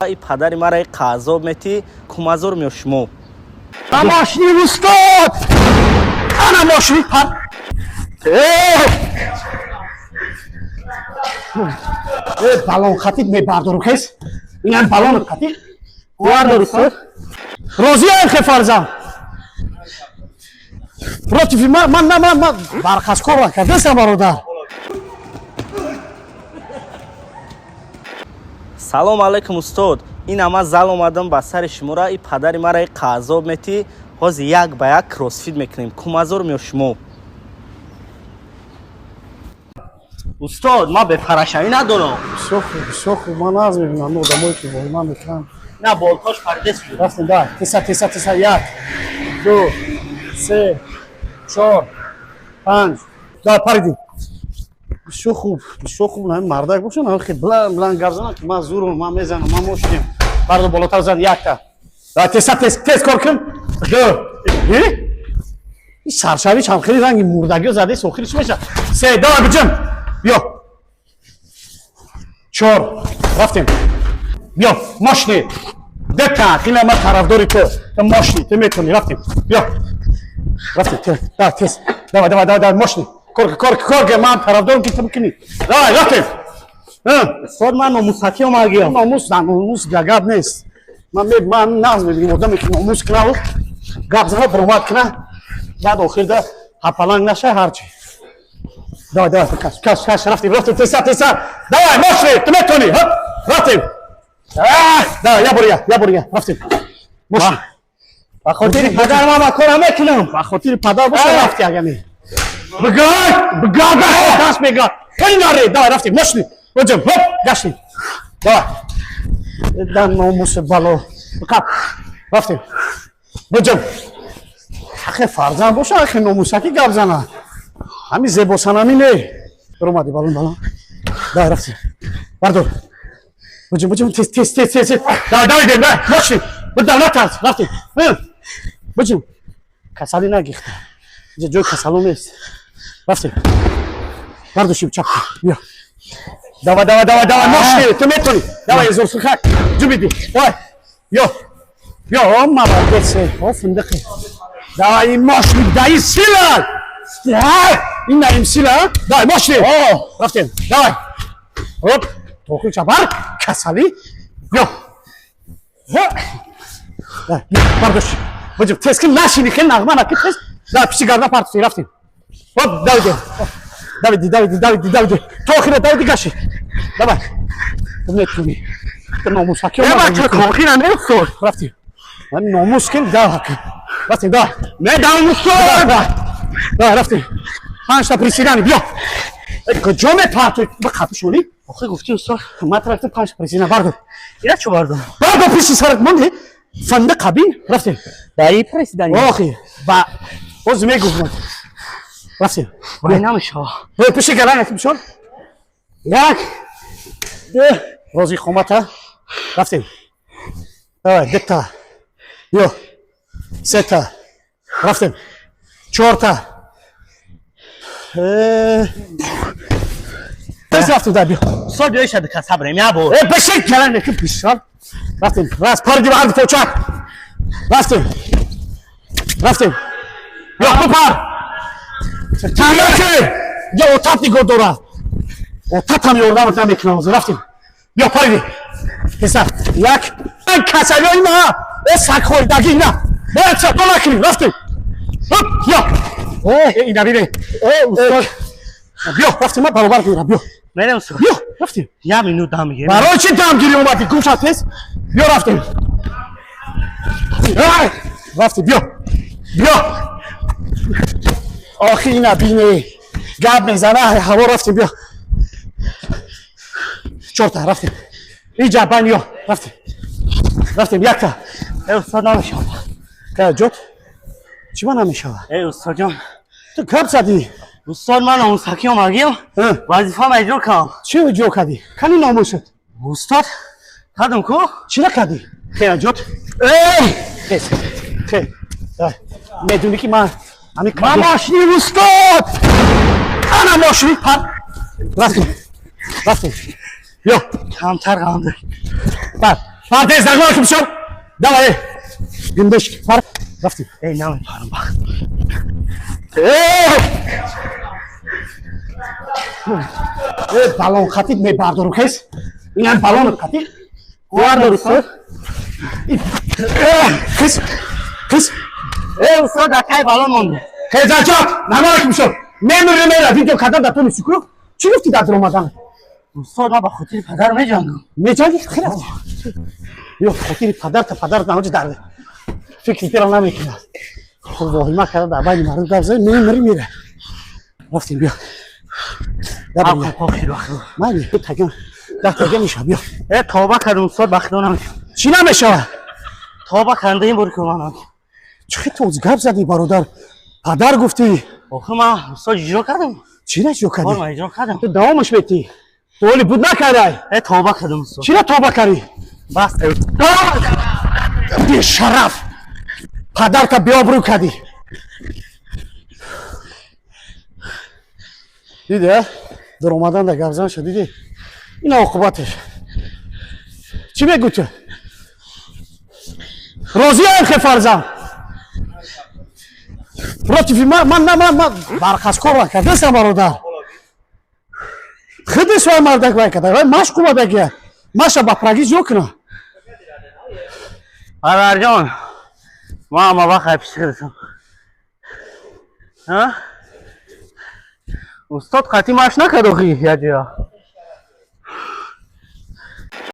И падари мара қазоб метӣ, кумазор меё шумо. Мошини устод! Ана мошини пар. Э, балон қатид мебардору хес. Инам балон қатид. Бардор, устод. Розиам хе фарзанд. Против ман ман на ман ман бархазкор кардесам, бародар. Салом алайкум, устод. Ин ама зал омадам ба сари шумора. И падари мара қазоб метӣ, ҳозир як ба як кроссфит мекунем, кумазор меё шумо. Устод, ман бепарашавӣ надорам. Бисёр хуб, бисёр хуб. Ман нағз мебинам одамое ки воҳима мекунанд. На, болтош паридес шуд. Рафтем, да, теса, теса, теса. Як, ду, се, чор, панҷ. Да, паридӣ. Бисёр хуб, бисёр хуб. Ҳамин мардак бошад, ҳамин хел баланд баланд гап занад, ки ман зурум, ман мезанам, ман мошинем. Бардо, болотар зан, якта. Да, теса, тез, тез кор кун. Ду. Ин саршавиш ҳам хеле ранги мурдагиё задест, охири чӣ мешавад? Се, давай, биҷам. Биё. Чор. Рафтем. Биё, мошини. Дета, хеле ман тарафдори ту. Ту мошини, ту метавонӣ, рафтем. Биё. Рафтем, тез, давай, тез. Давай, давай, давай, давай, мошини. Кор, кор, кор, ман тарафдорам, ки ту бикунӣ. Давай, рафтем. Устод, ман номусакӣ омадагиям. Номус, номус гап нест. Ман нағз мебинам одаме ки номус кунаву гап зана, буромад куна, баъд охирда ҳапаланг наша ҳарчи. Давай, давай, каш, каш, каш, рафтем, рафтем, теса, теса. Давай, мошини, ту метавонӣ. Хоп, рафтем. Давай, я бор, я, я бор, я, рафтем. Мошини. Ба хотири падар ман ба кора мекунам. Ба хотири падар боша, рафти агани. Бигай, бигай, даст мега. Хеле наре, давай, рафтем, мошини. Оҷам, хоп, гашти. Давай. Дан номус бало. Қап. Рафтем. Боҷам. Ахе фарзанд боша, ахе номусаки гап зана. Ҳами зебосанами не. Ромади балон, балон. Давай, рафтем. Бардор. Боҷам, боҷам, тез, тез, тез, тез. Давай, давай, давай, мошини. Буда, натарс, рафтем. Боҷам. Касалӣ нагихта. Инҷа ҷои касалон нест. Рафтем. Бардошим чап. Биё. Давай, давай, давай, давай, мошини, ту метавонӣ. Давай, зур сухак. Ҷубиди. Давай. Биё. Биё, о, молодец. О, финдиқи. Давай, ин мошини, дай сила. Ин наим сила, давай, мошини. Рафтем. Давай. Хоп, тохи чапар, касалӣ. Биё. Давай, бардош. Боҷим, тез ки нашини, хел нағма наки, тез. Давай, пиши гарда партуси, рафтем. Хоп, давиди. Давиди, давиди, давиди, давиди. То охира давиди, гаши. Давай. Ту метавонӣ. Ту номусаки Бача, охира не, устод. Рафтем. Номус кин, давай. Рафтем, давай. Медам, устод. Давай, давай, рафтем. Панҷта приседание, биё. Куҷо мепартои? Ба қапишонӣ? Охи гуфти, устод. Ман рафтем, панҷта приседание, бардор. Ира чо бардор? Бардор, пиши сарат монди. Фандиқа бин, рафтем. Даи приседание. Охи, ба боз мегуфтам. Рафтем. Вай, намешава. Пиши гаран, пишон. Як, ду. Рози қомата. Рафтем. Давай, дета. Биё. Сета. Рафтем. Чорта. Тез рафтем, дай, биё. Устод, биё, иша дика сабрем, я бор. Э, бишин, калан ки пишон. Рафтем. Раст, париди ба ҳарду почак. Рафтем. Рафтем. Биё, бипар. Тамоки. Я отат нигоҳ дора. Отатам ёрдамат намекунам ҳозир. Рафтем. Биё, париди. Писар. Як. Касалиёи ма. Э, сагхӯрдагӣ на. Бояд садо накунем. Рафтем. Хоп, биё. Э, ина бибин. Э, устод. Биё, рафтем, ман баробар кунам, биё. Мерем, устод. Биё, рафтем. Я минут дам гирем. Барои чӣ дамгирӣ омадӣ? Гум шав, тез. Биё, рафтем. Рафтем, биё. Биё. Охи ина бине. Гап мезана, ҳаво, рафтем, биё. Чорта, рафтем. Иҷа бан, ё, рафтем. Рафтем, якта. Э, устод, намешава. Ка ҷот? Чӣ ма намешава? Э, устод ҷон. Ту гап задӣ. Устод, ман номусакӣ омадагиям. Вазифаам иҷро кардам. Чӣ иҷро кардӣ? Кани номусат? Устод, кардам ку? Чӣ накардӣ? Хе, ҷот. Хез. Хе. Медонӣ ки ман ҳамин Ман мошини устод! Ана мошини пар. Рафтем. Рафтем. Биё. Камтар ғамда. Бар. Партез, нагмара ки бишор. Давай, гиндеш, пар, рафтим. Эй, намепарам, бахт. Э, балон қатиб мебардорум, хес. Инам балон қатиб. Бардор, устод. Хес, хес. Э, устод, акай балон монда. Хезачок, нагмара ки бишор. Мемири, мера, видео кардан дар тони сукӯ. Чӣ гуфтӣ дар омадан? Устод, ман ба хотири падар меҷангам. Меҷанги? Хеле. Ё хотири падарта, падарат наоҷи дар фикри тира намекунад. Воҳима карда, дар байни мардум гап зад, мемири, мера. Рафтем, биё. Майли, таган, дар тага мешава, биё. Э, тавба кардам, устод, ба худо намешава. Чӣ намешава? Тавба кардам, ин бори ки ман. Чӣ ту гап задӣ, бародар? Падар гуфтӣ. Охир ман, устод, иҷро кардам. Чӣ иҷро кардӣ? Бор ман иҷро кардам. Ту давомаш метӣ. Ту ҳоли буд накардай. Э, тавба кардам, устод. Чира тавба кардӣ? Бас. Бешараф! Падарта беобрӯ кардӣ. Дидӣ, а? Дар омадан да гапзан шуд, дидӣ? Ина оқибаташ. Чӣ мегӯ ту? Розиам хе фарзанд? Против ман, ман на, ман ман барқаскор накардесам, бародар. Худиш вай мардак вай карда, вай машқ омадагия. Маша ба праги ҷо куна. Парварҷон, ман ҳама вақт айпиши худатам. Устод қатъи машқ накард охи якҷоя.